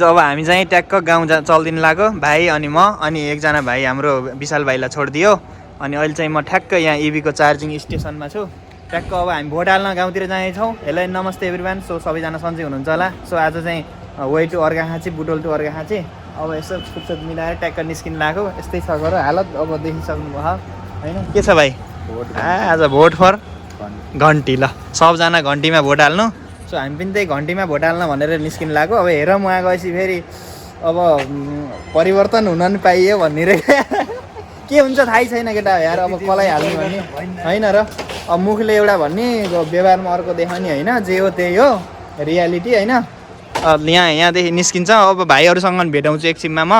अब हामी चाहिँ ट्याक्क गाउँ चल्दिनु लाग्यो भाइ अनि म अनि एकजना भाइ हाम्रो विशाल भाइलाई छोडिदियो अनि अहिले चाहिँ म ठ्याक्क यहाँ इभीको चार्जिङ स्टेसनमा छु ट्याक्क अब हामी भोट हाल्न गाउँतिर जानेछौँ हेलो नमस्ते एभ्रिवान सो सबैजना सन्चै हुनुहुन्छ होला सो आज चाहिँ way to Arghakhanchi Butwal to Arghakhanchi अब यसो फुर्सद मिलाएर ट्याक्क निस्किनु लाग्यो यस्तै छ गर हालत अब देखिसक्नु भयो होइन के छ भाइ आज भोट फर घन्टी ल सबजना घन्टीमा भोट हाल्नु सो हामी पनि त्यही घन्टीमा भोट हाल्न भनेर निस्किनु लाग्यो अब हेर म गएपछि फेरि अब परिवर्तन हुन नि पाइयो भन्ने के हुन्छ थाहै छैन केटा यार अब कसलाई हाल्ने भन्ने होइन र अब मुखले एउटा भन्ने व्यवहारमा अर्को देखाउने होइन जे हो त्यही हो रियालिटी होइन यहाँदेखि निस्किन्छ अब भाइहरूसँग भेटाउँछु एकछिनमा म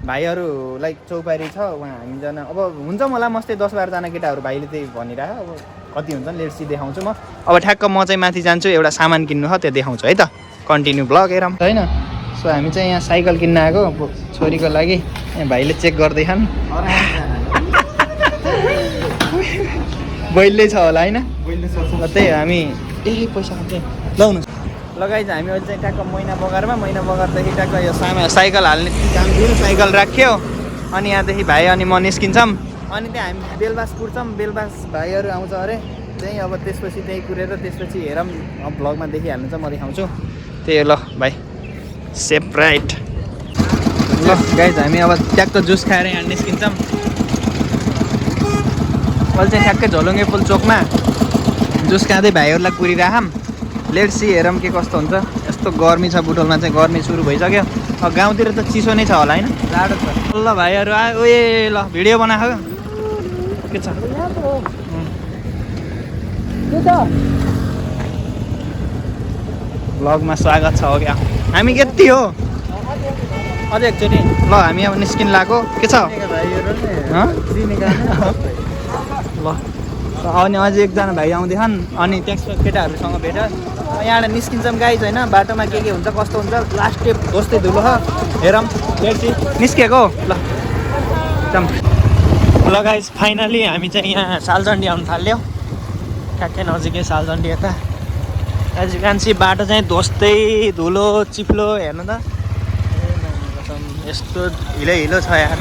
भाइहरूलाई चौपारी छ उहाँ हामीजना अब हुन्छ मलाई मस्तै 10-12जना केटाहरू भाइले त्यही भनिरह अब कति हुन्छ नि लेट्सी देखाउँछु म अब ठ्याक्क म चाहिँ माथि जान्छु एउटा सामान किन्नु छ त्यो देखाउँछु है त कन्टिन्यू ब्लग हेरौँ होइन सो हामी चाहिँ यहाँ साइकल किन्न आएको छोरीको लागि यहाँ भाइले चेक गर्दैछन् बैलै छ होला होइन त्यही हामी पैसा खान्छ लाउनु लगाइज हामी अहिले चाहिँ ट्याक्क मैना बगरदेखि ट्याक्क यो साइकल हाल्ने जान्थ्यौँ साइकल राख्यो अनि यहाँदेखि भाइ अनि म निस्किन्छौँ अनि त्यहाँ हामी बेलबास पुग्छौँ बेलबास भाइहरू आउँछ अरे त्यहीँ अब त्यसपछि त्यहीँ कुरेर त्यसपछि हेरौँ अब भ्लगमा देखिहाल्नु छ म देखाउँछु त्यही ल भाइ सेफ राइट ल गाइज हामी अब ट्याक्क जुस खाएर यहाँ निस्किन्छौँ अहिले चाहिँ ठ्याक्कै झोलुङ्गे पुल चोकमा जुस खाँदै भाइहरूलाई कुरिराखौँ लेट्स सी हेरौँ के कस्तो हुन्छ यस्तो गर्मी छ बुटोलमा चाहिँ गर्मी सुरु भइसक्यो अब गाउँतिर त चिसो नै छ होला होइन जाडो छ ल भाइहरू आयो ए ल भिडियो बनाएको के छ भ्लगमा स्वागत छ हो क्या हामी यति हो अझै एकचोटि ल हामी अब निस्किन लाग्यो के छ ल अनि अझै एकजना भाइ आउँदैछन् अनि त्यहाँ केटाहरूसँग भेट यहाँबाट निस्किन्छौँ गाइज होइन बाटोमा के हुन्छ कस्तो हुन्छ लास्ट स्टेप दोस्तै धुलो छ हेरौँ लेट्सी निस्केको ल ल गाइज फाइनली हामी चाहिँ यहाँ सालजन्डी आउनु थाल्यो ठ्याक्कै नजिकै सालजन्डी यता एज यु क्यान सी बाटो चाहिँ धोस्तै धुलो चिप्लो हेर्नु त यस्तो हिलो छ यार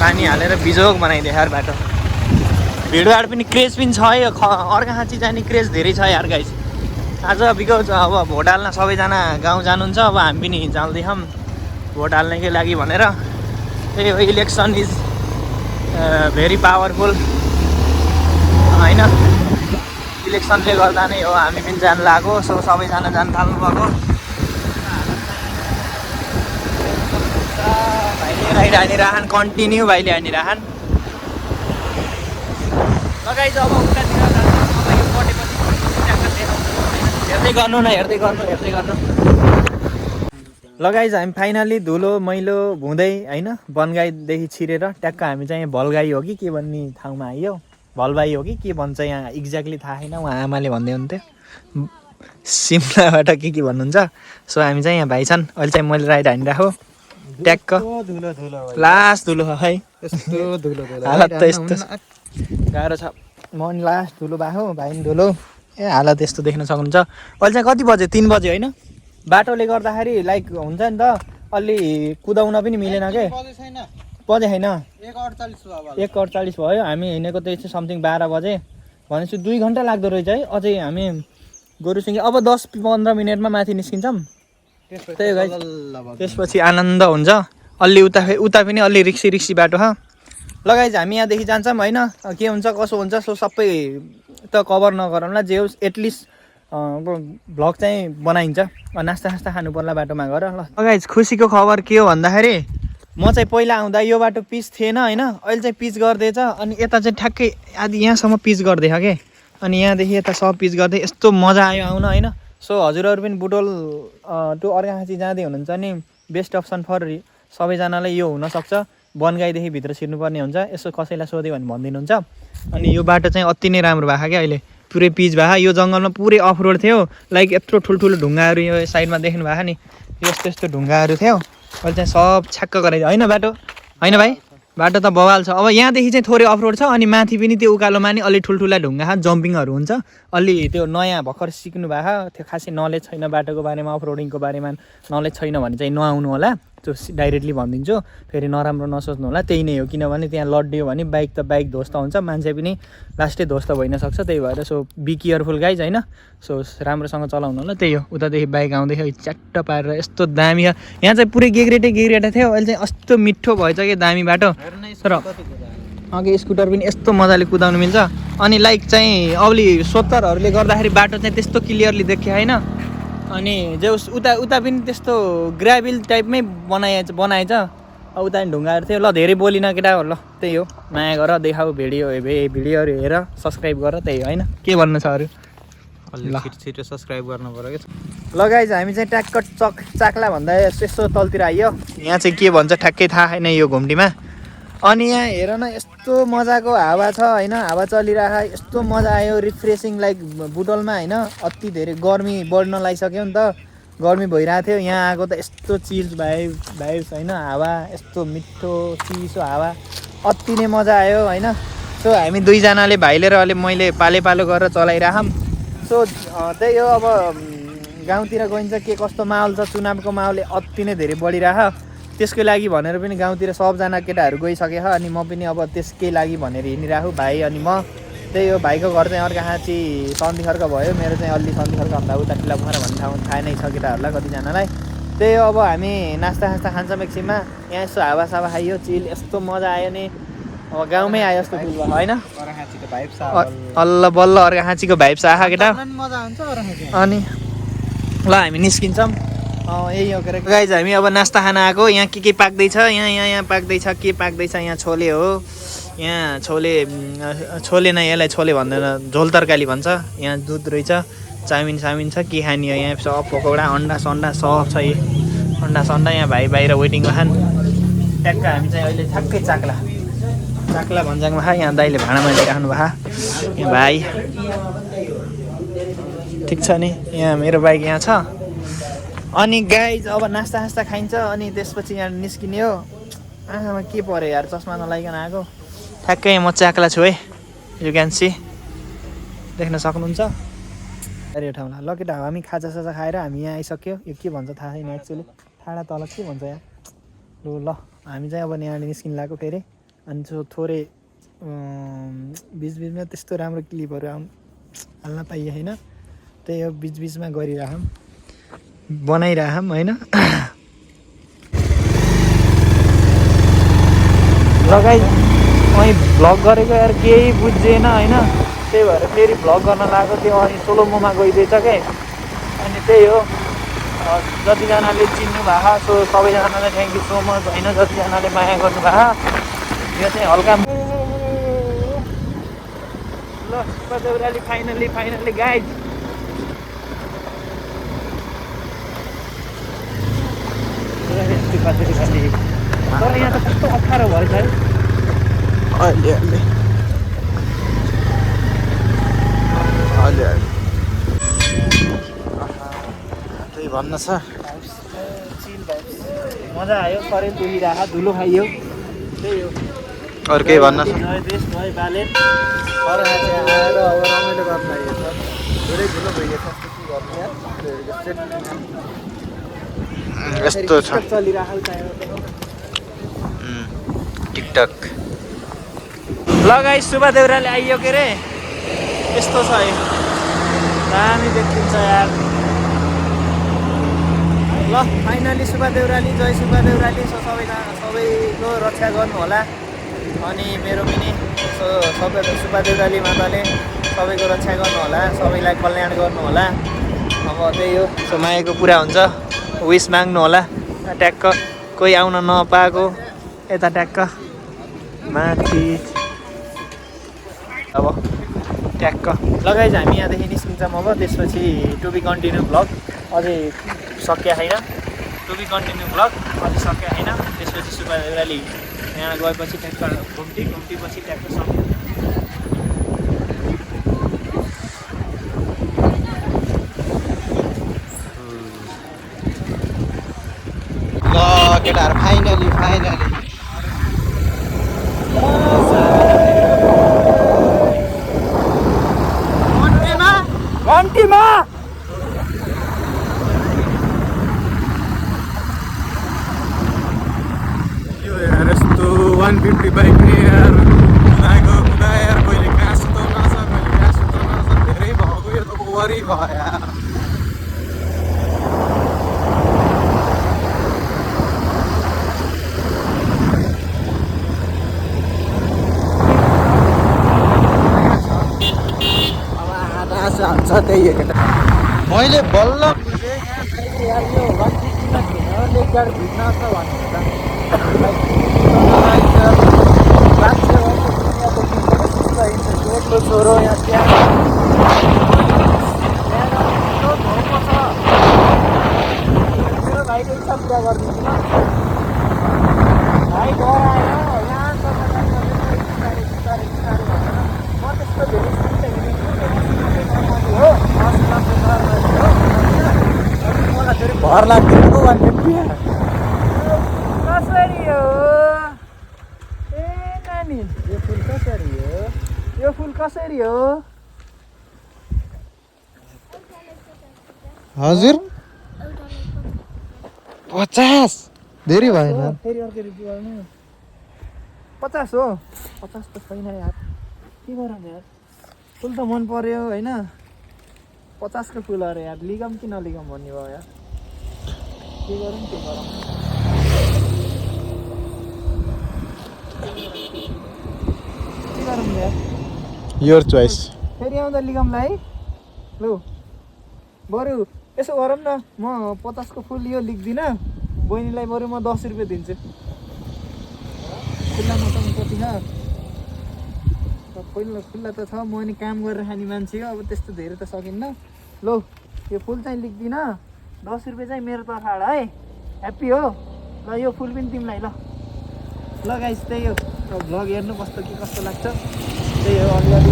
पानी हालेर बिजोग बनाइदियो यार बाटो भिडभाड पनि क्रेज पनि छ है अर्घाखाँची जाने क्रेज धेरै छ यार गाइस आज बिकज अब भोट हाल्न सबैजना गाउँ जानुहुन्छ अब हामी पनि जाँदैछौँ भोट हाल्नकै लागि भनेर त्यही हो इलेक्सन इज भेरी पावरफुल होइन इलेक्सनले गर्दा नै हो हामी पनि जानु लाग्यो सो सबैजना जानु थाल्नु भएको भाइले राइड हानिरहन् कन्टिन्यू भाइले हानिरहन् लगाइज अब उतातिर हेर्दै गर्नु न हेर्दै गर्नु लगाइज हामी फाइनली धुलो मैलो भुँदै होइन बनगाईदेखि छिरेर ट्याक्क हामी चाहिँ भलगाई हो कि के भन्ने ठाउँमा आइयो भलबाई हो कि के भन्छ यहाँ एक्ज्याक्टली थाहा छैन उहाँ आमाले भन्दै हुन्थ्यो सिमलाबाट के भन्नुहुन्छ सो हामी चाहिँ यहाँ भाइ छन् अहिले चाहिँ मैले राइड हानिराखेको ट्याक्क लास्ट धुलो है हालत त यस्तो गाह्रो छ म नि लास्ट धुलो भएको भाइ पनि धुलो ए हालत यस्तो देख्न सक्नुहुन्छ अहिले चाहिँ कति बज्यो 3 बज्यो होइन बाटोले गर्दाखेरि लाइक हुन्छ नि त अलि कुदाउन पनि मिलेन के बजे छैन 1:48 भयो हामी हिँडेको चाहिँ समथिङ 12 बजे भनेपछि 2 घन्टा लाग्दो रहेछ है अझै हामी गोरुसिङ अब 10-15 मिनटमा माथि निस्किन्छौँ त्यही गाइस त्यसपछि आनन्द हुन्छ अलि उता पनि अलि रिक्सी बाटो छ लगाइज हामी यहाँदेखि जान्छौँ होइन के हुन्छ कसो हुन्छ सो सबै त कभर नगरौँला जे होस् एटलिस्ट भ्लग चाहिँ बनाइन्छ नास्ता खानु पर्ला बाटोमा गएर ल गाइज खुसीको खबर के हो भन्दाखेरि म चाहिँ पहिला आउँदा यो बाटो पिच थिएन होइन अहिले चाहिँ पिच गर्दैछ अनि यता चाहिँ ठ्याक्कै आदि यहाँसम्म पिच गर्दैछ के अनि यहाँदेखि यता सब पिच गर्दै यस्तो मजा आयो आउन होइन सो हजुरहरू पनि बुटोल टु अर्घाखाँची जाँदै हुनुहुन्छ नि बेस्ट अप्सन फर सबैजनालाई यो हुनसक्छ बनगाईदेखि भित्र छिर्नुपर्ने हुन्छ यसो कसैलाई सोध्यो भने भनिदिनुहुन्छ अनि यो बाटो चाहिँ अति नै राम्रो भएको क्या अहिले पुरै पिच भएको यो जङ्गलमा पुरै अफ रोड थियो लाइक यत्रो ठुल्ठुलो ढुङ्गाहरू यो साइडमा देख्नु भएको नि यस्तो ढुङ्गाहरू थियो अहिले चाहिँ सब छ्याक्क गराइदियो होइन बाटो होइन भाइ बाटो त बवाल छ। अब यहाँदेखि चाहिँ थोरै अफरोड छ अनि माथि पनि त्यो उकालोमा नि अलि ठुल्ठुला ढुङ्गा जम्पिङहरू हुन्छ। अलि त्यो नयाँ भर्खर सिक्नु भएको त्यो खासै नलेज छैन बाटोको बारेमा अफरोडिङको बारेमा नलेज छैन भने चाहिँ नआउनु होला। त्यो डाइरेक्टली भनिदिन्छु, फेरि नराम्रो नसोच्नु होला। त्यही नै हो, किनभने त्यहाँ लड्डियो भने बाइक त बाइक ध्वस्त हुन्छ, मान्छे पनि लास्टै ध्वस्त भइन सक्छ। त्यही भएर सो बी केयरफुल गाइज होइन। सो राम्रोसँग चलाउनु होला। त्यही हो, उतादेखि बाइक आउँदै च्याट्ट पारेर यस्तो दामी छ। यहाँ चाहिँ पुरै गेग्रेटै थियो, अहिले चाहिँ यस्तो मिठो भएछ कि दामी बाटो। तर अघि स्कुटर पनि यस्तो मजाले कुदाउनु मिल्छ। अनि लाइक चाहिँ अवली 70हरूले गर्दाखेरि बाटो चाहिँ त्यस्तो क्लियरली देखियो होइन। अनि जे उता पनि त्यस्तो ग्राभिल टाइपमै बनाएछ। अब उता पनि ढुङ्गाहरू थियो। ल धेरै बोलिन केटाहरू, ल त्यही हो, माया गर, देखाऊ भिडियोहरू हेर, सब्सक्राइब गर, त्यही होइन। के भन्नु छ अरू? ल छिटो सब्सक्राइब गर्नु पर्यो कि। ल गाइज हामी चाहिँ ट्याक्क चाक्ला भन्दा यसो तलतिर आइयो। यहाँ चाहिँ के भन्छ ठ्याक्कै थाहा छैन यो घुम्टीमा। अनि यहाँ हेर न यस्तो मजाको हावा छ होइन, हावा चलिरहेको यस्तो मजा आयो। रिफ्रेसिङ लाइक बुटलमा होइन, अति धेरै गर्मी बढ्न लागिसक्यो नि त, गर्मी भइरहेको थियो। यहाँ आएको त यस्तो चिज भाइब्स होइन, हावा यस्तो मिठो चिसो हावा, अति नै मजा आयो होइन। सो हामी दुईजनाले भाइले र अहिले मैले पालो गरेर चलाइरहौँ। सो त्यही हो, अब गाउँतिर गइन्छ के कस्तो माहौल छ, चुनावको माहौल अति नै धेरै बढिरह। त्यसकै लागि भनेर पनि गाउँतिर सबजना केटाहरू गइसके अनि म पनि अब त्यसकै लागि भनेर हिँडिरहेको भाइ अनि म। त्यही हो, भाइको घर चाहिँ अर्घाखाँची सन्धि खर्क भयो, मेरो चाहिँ अलि सन्धि खर्क भन्दा उता टिलापोखरा भन्ने ठाउँ थाहा नै छ केटाहरूलाई कतिजनालाई। त्यही हो, अब हामी नास्ता खान्छौँ एकछिनमा। यहाँ यसो हावासावा खाइयो, चिल यस्तो मजा आयो नि। अब गाउँमै आयो जस्तो फिल भयो होइन। अल्ल बल्ल अर्घाखाँचीको भाइब्स आहा केटा, मजा हुन्छ। अनि ल हामी निस्किन्छौँ। यही हो के गाइज, हामी अब नास्ता खान आएको। यहाँ के पाक्दैछ, यहाँ पाक्दैछ, के पाक्दैछ, यहाँ छोले हो। यहाँ छोले नै, यसलाई छोले भन्दैन, झोल तरकारी भन्छ। यहाँ दुध रहेछ, चाउमिन छ, के खाने हो। यहाँ सब पकौडा, अन्डा सन्डा सब छ। अन्डा सन्डा यहाँ भाइ बाहिर वेटिङमा खान। ट्याक्क हामी चाहिँ अहिले ठ्याक्कै चाक्ला भन्ज्याङमा खा। यहाँ दाइले भाँडा माजिराख्नु भएको, यहाँ भाइ ठिक छ नि। यहाँ मेरो बाइक यहाँ छ। अनि गाइज अब नास्ता खाइन्छ अनि त्यसपछि यहाँ निस्किने हो। आँखामा के पऱ्यो यार, चस्मा नलाइकन आएको। ठ्याक्कै म चाक्ला छु है, यु क्यान सी, देख्न सक्नुहुन्छ अरे यो ठाउँमा। ल केटा, हामी खाजासाजा खाएर हामी यहाँ आइसक्यो। यो के भन्छ थाहा छैन एक्चुअली, ठाडा तल के भन्छ यहाँ। ल हामी चाहिँ अब यहाँ निस्किन लाग्यो फेरि। अनि थोरै बिचबिचमा त्यस्तो राम्रो क्लिपहरू हाल्न पाइयो होइन। त्यही हो, बिचबिचमा बनाइरहौँ होइन। लगाइ अनि भ्लग गरेको यार केही बुझेन होइन। त्यही भएर फेरि भ्लग गर्न लागेको थियो। अनि सोलोमोमा गइदिएछ क्या। अनि त्यही हो, जतिजनाले चिन्नु भएको सो सबैजनालाई थ्याङ्क यू सो मच होइन। जतिजनाले माया गर्नुभएको, यो चाहिँ हल्का ल सुब्बा देउराली फाइनली गाइज। तर यहाँ त कस्तो अप्ठ्यारो भएछ है अहिले। त्यही भन्न छ, मजा आयो। करेन्ट दुलिरहेको, धुलो खाइयो, त्यही हो। अरू केही भन्न छ? देश भयो बालेन आएर अब रमाइलो गर्न लाग्यो सर। धेरै धुलो भइरहेछ, के गर्नु यार। यस्तो छ टिकटक। ल गाइस, सुब्बा देउराली आइयो के रे, यस्तो छ है, दामी देखिन्छ यार। ल फाइनली सुब्बा देउराली, जय सुब्बा देउराली। सो सबैको रक्षा गर्नु होला। अनि मेरो पनि सुब्बा देउराली माताले सबैको रक्षा गर्नु होला, सबैलाई कल्याण गर्नु होला। अब त्यही हो, सो मायाको पुरा हुन्छ, विस माग्नु होला। ट्याक्क कोही आउन नपाएको यता ट्याक्क माथि अब ट्याक्क लगाइज हामी यहाँदेखि निस्किन्छौँ। अब त्यसपछि टु बी कन्टिन्यू भ्लग अझै सकिया छैन। टु बी कन्टिन्यू भ्लग अझै सकिया छैन। त्यसपछि सुब्बा देउराली यहाँ गएपछि ट्याक्क घुम्टीपछि ट्याक्क सक्यो। ल केटाहरू फाइनली घन्टीमा यो यार यस्तो 150 बाइक नि यार कुदाएको कुदा यार कहिले कहाँ सुताउन छ कहिले कहाँ सुताउन छ धेरै भएको यो त ओभरै भयो यार हुन्छ त्यही हो मैले बल्ल छोरो मेरो भाइको इच्छा पुरा गरिदिन्छु ल भाइ घर आएर म त्यस्तो मलाई फेरि भर लाग्दैन पो 150 कसरी हो ए नानी यो फुल कसरी हो यो फुल कसरी हो हजुर 50 धेरै भएन फेरि अर्को रिभ्यू गर्नु 50 हो 50 त छैन यार के गरौँ यार फुल त मन पर्यो होइन 50 को फुल अरे यार लिगम कि नलिगम भन्ने भयो यार के गरौँ के गरौँ यार योर चोइस फेरि आउँदा लिगमलाई लु बरु यसो गरौँ न म 50 को फुल यो लेख्दिनँ बहिनीलाई बरु म 10 रुपियाँ दिन्छु खुल्ला मसँग कति छ खुल्ला त छ म नि काम गरेर खाने मान्छे हो अब त्यस्तो धेरै त सकिन्न लौ यो फुल चाहिँ लेख्दिनँ 10 रुपियाँ चाहिँ मेरो तर्फबाट है ह्याप्पी हो ल यो फुल पनि तिमीलाई ल गाइस त्यही हो भ्लग हेर्नु कस्तो लाग्छ त्यही हो अलिअलि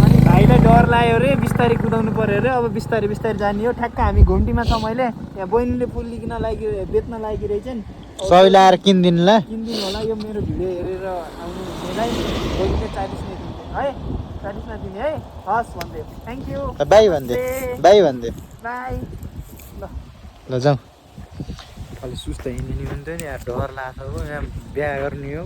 अनि भाइलाई डर लाग्यो अरे बिस्तारै कुदाउनु पऱ्यो अरे अब बिस्तारै जाने हो ठ्याक्क हामी घुम्टीमा छ मैले यहाँ बहिनीले फुल लिन बेच्न लागिरहेछन् सबै लाएर किनिदिनु होला यो मेरो भिडियो हेरेर आउनु हुनेलाई बहिनीले 40 नै दिन्छ है 40 मा दिने है हस् भन्दै थ्याङ्क यू बाई भन्दै बाई ल जाउँ अलि सुस्त हिँड्ने नि भन्थ्यो नि यार डर लाग्छ हो यहाँ बिहा गर्ने हो